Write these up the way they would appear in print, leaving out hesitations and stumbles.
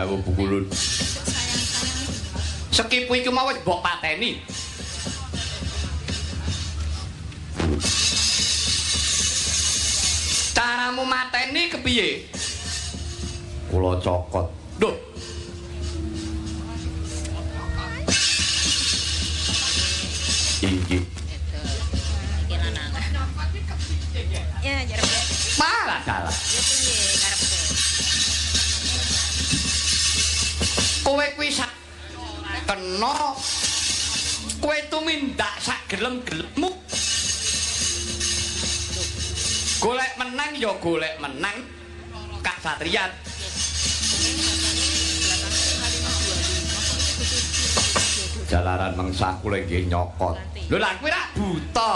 Dawuh Pukulun. Sekipu iki mau wis mbok pateni. Caramu mateni kepiye? Kula cokot. Duh. Inggih. Iki lanang. Ya, jarepe. Malah salah. Ya piye karepe? Kowe kuwi sak kena kowe tumindak sak gelem-gelemmu. Golek menang ya golek menang kasatriyan. Jalaran mengsah kula nggih nyokot. Lho lah kuwi rak buta.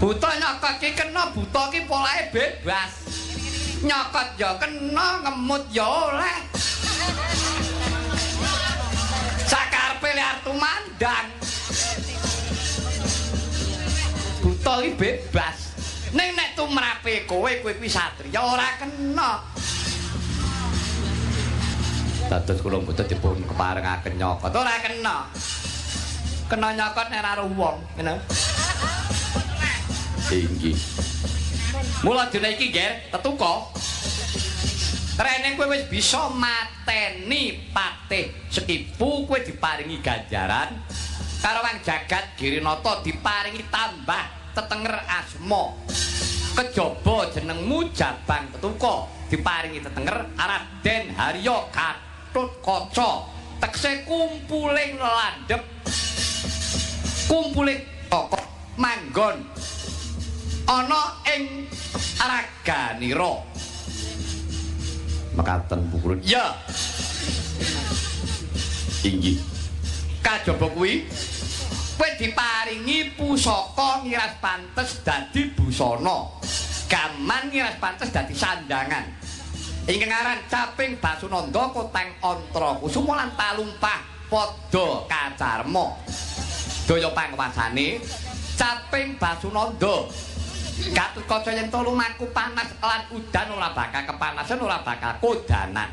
Buta nyokot ki kena, buta ki polahe bebas. Nyokot ya kena, ngemut ya oleh. Sakarepe le arep tumandang. Buta ki bebas. Ning nek tumrape kowe, kowe kuwi satriya ora kena. Dados kula mboten dipun keparengaken nyokot. Ora kena. Kena nyokot nek ora wong, ngono. Inggih. Mula dina iki, Ger, tetuka. Rene kowe wis bisa mateni Patih Sekipu, kowe diparingi ganjaran karo wang jagat Girinata diparingi tambah tetenger asma. Kejaba jenengmu Jabang Tetuka diparingi tetenger Raden Harya Gatotkaca. Tekse kumpuling landhep, kumpuling tokoh manggon ana ing raganira. Mekaten Pukulun. Ya. Inggih. Kajaba kuwi kowe diparingi pusaka ngiras pantes dadi busana. Gaman ngiras pantes dadi sandangan. Ingkang aran Caping Basunanda Koteng Antra Kusuma lan talumpah padha kacarma. Daya panguwasane Caping Basunanda Gatotkaca yen to lumaku panas lan udan ora bakal kepanasan, ora bakal kodanan.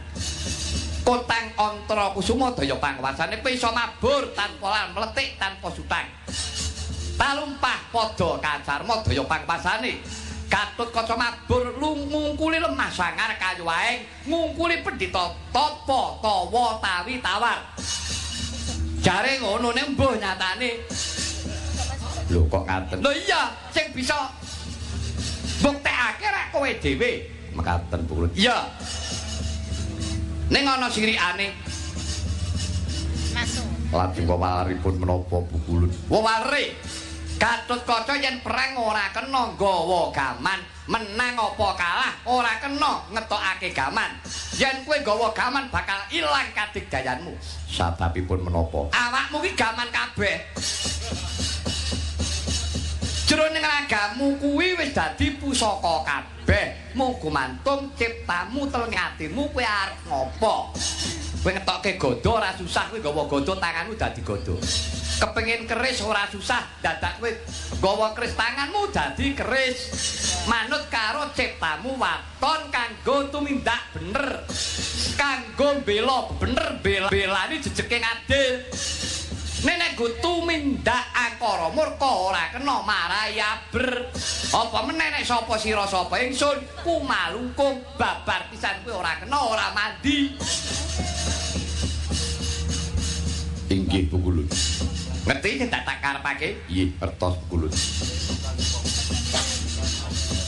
Koteng Antra Kusuma daya panguwasane kowe iso mabur tanpa lan mletik tanpa sutang. Talumpah padha kacarma daya panguwasane Gatotkaca mabur ngungkuli lemah sangar kayu aeng, ngungkuli pendhita tapa tawa tawi tawar. Jare ngono ning mbuh nyatane. Lho kok ngaten? Lho iya, sing bisa buktekake rek kowe dhewe. Mekaten Pukulun. Iya. Ning ana sirikane. Masuk. Lajeng wewaripun menapa Pukulun? Weware Gatotkaca yen perang ora kena nggawa gaman, menang apa kalah ora kena ngetokake gaman. Yen kowe nggawa gaman bakal ilang kadigdayanmu. Sababipun menapa? Awakmu ki gaman kabeh. Jroning ragamu kuwi wis dadi pusaka kabeh. Mung gumantung ciptamu teleng atimu kowe arep ngopo. Kowe ngetokke gada ora susah, kowe nggawa gada tanganmu dadi gada. Kepengin keris ora susah, dadak kowe nggawa keris tanganmu dadi keris. Manut karo ciptamu waton kanggo tumindak bener. Kanggo mbela bener, belani jejeke adil. Nek nggo tumindak angkara murka ora kena marai aber. Apa meneh nek sapa sira sapa ingsun kumalungkung babar pisan kowe ora kena ora mandi. Inggih Pukulun. Ngerti sing tak karepake? Nggih, ngertos Pukulun.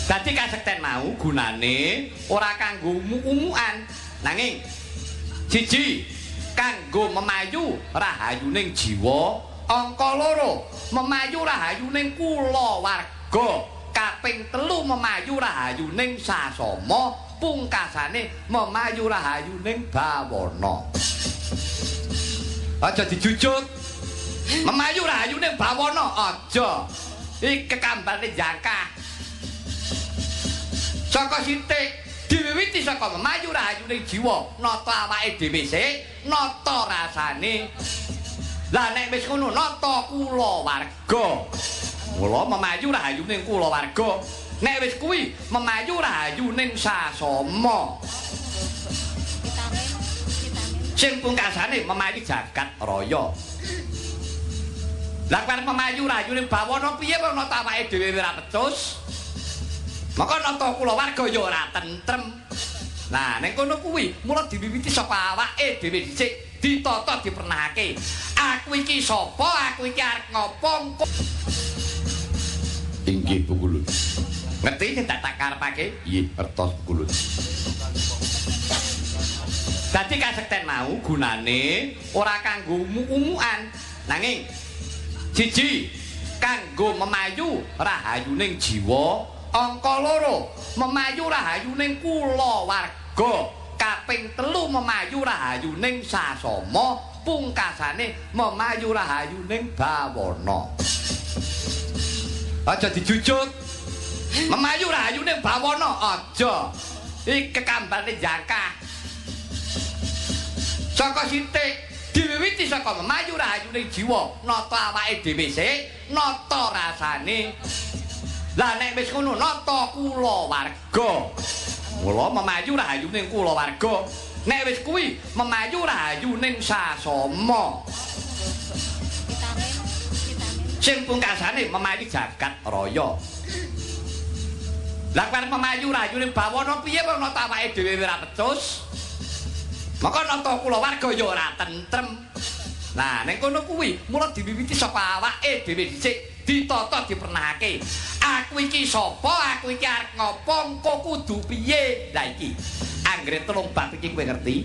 Dadi kasekten mau gunane ora kanggo umuk-umukan, nanging siji kanggo memayu rahayuning jiwa, angka loro memayu rahayuning kulawarga, kaping telu memayu rahayuning sasama, pungkasane memayu rahayuning bawana. Aja dijujuk. Memayu rahayuning bawana aja. Iki kekambane jangkah. Saka sithik diwiwiti saka memayu rahayuning jiwa, nata awake dhewe sik, nata rasane. Lah nek wis ngono nata kulawarga. Mula memayu rahayuning kulawarga. Nek wis kuwi memayu rahayuning sasama. Sing pungkasane memayu jagat raya. Lah kowe memayu rahayuning bawana piye wong nata awake dhewe ora pecus? Maka nata kulawarga ya ora tentrem. Nah, ning kono kuwi mula diwiwiti saka awake dhewe dhisik, ditata dipernahake. Aku iki sapa? Aku iki arep ngopo? Inggih, Bu Kulun. Ngerti sing tak karepake? Nggih, ngertos Bu Kulun. Dadi kasekten mau gunane ora kanggo umuk-umukan, nanging siji kanggo memayu rahayuning jiwa, angka loro memayu rahayuning kulawarga, kaping telu memayu rahayuning sasama, pungkasane memayu rahayuning bawana. Aja dijujuk. Memayu rahayuning bawana aja. Iki kekambane jangkah. Saka sithik diwiwiti saka memayu rahayuning jiwa, nata awake dhewe sik, nata rasane. Lah nek wis ngono nata kulawarga. Mula memayu rahayuning kulawarga. Nek wis kuwi memayu rahayuning sasama. Sing pungkasane memayu jagat raya. Lah kowe memayu rahayuning bawana piye wong nata awake dhewe ora pecus? Maka nata kulawarga ya ora tentrem. Nah, ning kono kuwi mula diwiwiti saka awake dhewe dhisik, ditata dipernahake. Aku iki sapa? Aku iki arep ngopo? Engko kudu piye? Lah iki anggere telung bab iki kowe ngerti.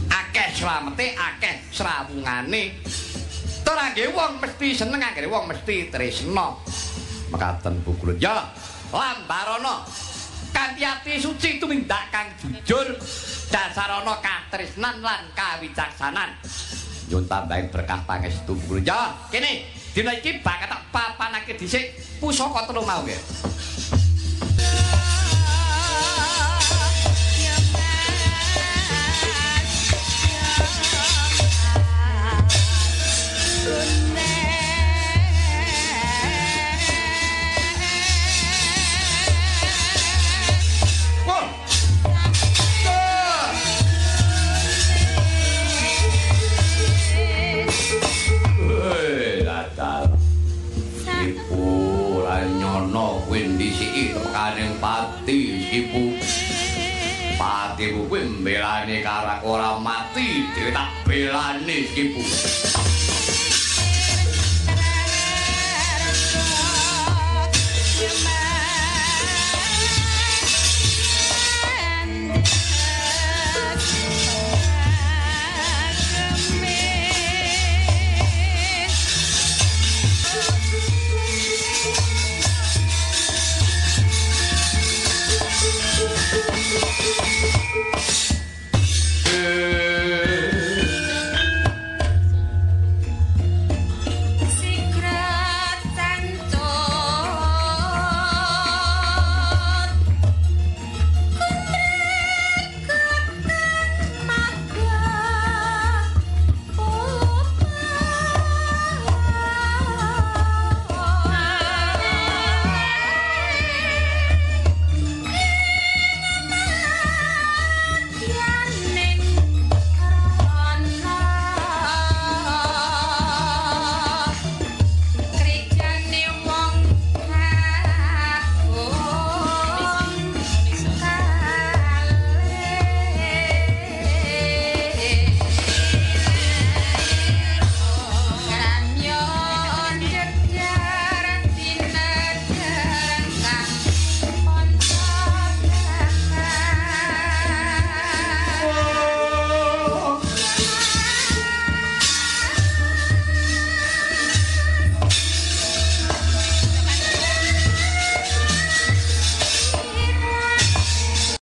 Akeh slamete, akeh srawungane. Tur anggere wong mesti seneng, anggere wong mesti tresna. Mekaten Bu Kulun. Ya, lambarana kanthi ati suci tumindak kang jujur, dasarana katresnan lan kawicaksanan. Nyuwun tambahin berkah pangestu Bu Kulun. Ya, kene dina iki bakal tak papanake dhisik pusaka telu mau nggih. Tekaning pati ibu patimu kuwi mbelani karo ora mati dhewe tak belani ibu.